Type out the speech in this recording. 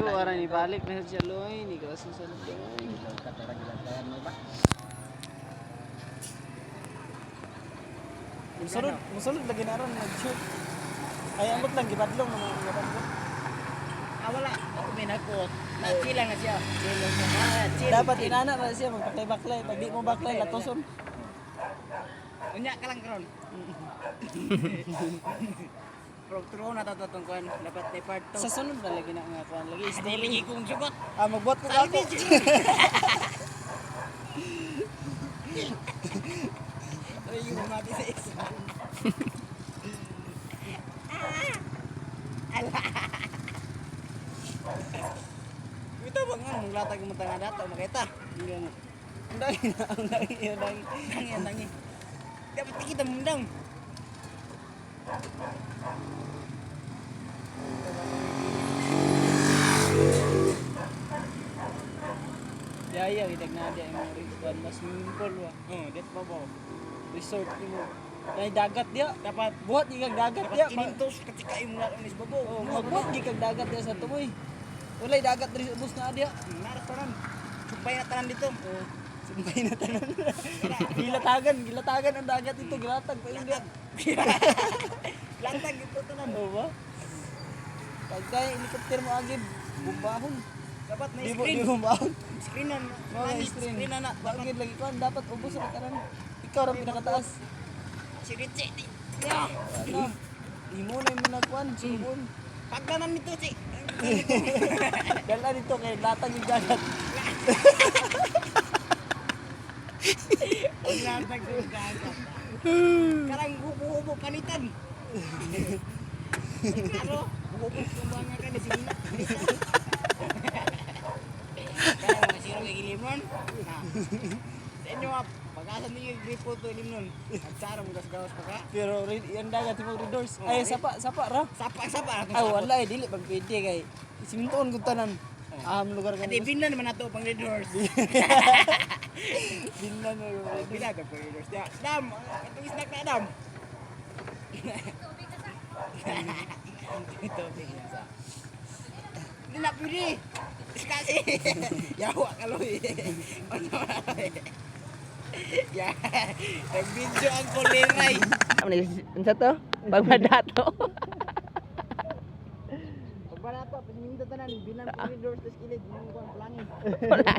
Gago, ara ni balik na siya loy, ni kaso sa loy. Musulod, musulod lagi na ron nag-shoot. Ay, ambot lang gibadlong na mga gibadlong. Ah, wala. Ako may nagkuot. Na, chill lang na siya. Chill lang siya. Ah, chill, Dapat chill. inana na siya magbaklay-baklay. Pag di mo baklay, latoson. Unya ka lang karon. Pero true na to tong kuan. Dapat ni part 2. Sa sunod na lagi na nga kuan lagi Dili story. lagi kong sugot. Ah, magbuhat ko ako. Ay, yung mati sa isa. Ala. Ito ba nga mong latag mo tanga dato makita. Hindi na. Ang dami na, ang dami, ang dami. Tangi ang tangi. Dapat kita mundang. Yaya, kitag na diya imong kuan mas swimming pool wa. Oh, det ba ba? Resort nimo. Nay dagat diya. Dapat Buhat gi kag dagat diya. dapat kinintos katika imong latag ni babo. Oh, magbuhat gi kag dagat diya sa tumoy. Walay dagat diri sa ubos na diya. Nara tanan. Sumpay na tanan dito. Oh, sumpay na tanan. Gilatagan, gilatagan ang dagat ito, gilatag pa yun diya. Latag ito tanan. Oo ba? Pagka helicopter mo agib, bumbahon. Dapat na Di mo screen. di bumbahon. Screen na. Mga screen. Screen na na. Dapat Bakit lagi kuan dapat ubos ra tanan. Ikaw ra pinakataas. si Richie. Ya. Ano? Imo na imo na kuan, subon. Pagdanan nito si. Dala dito kay latag yung dagat. Latag sa dagat. Karang hubo-hubo panitan. Klaro, hubo kumanga ka ni sige na. Kaya mga sino kay Limnon? Na. Sa inyo ah, pag-asa ninyo yung gripo to Limnon. Agsara mo gasgawas pa ka. Pero rin yung dagat imong redoors. Oh, Ay sapa, sapa ra. Sapa, sapa. Ay wala eh dili pag pwede kay simintoon gud tanan. Aham lugar Ate, kan. binlan naman nato pang red horse. Binlan mo yung red Bila ka pang red horse. Ya, Dam, itong snack na dam. Tubig na sa. Hindi na pwede. Kasi, yawa ka loy. Ano ba, loy? Ya, nag-video ang kuliray. Unsa to? Pagbadato. Pagbarato, pasiminto tanan, bilang pang red horse, tas kilid, mga kuwan, plangin. Wala.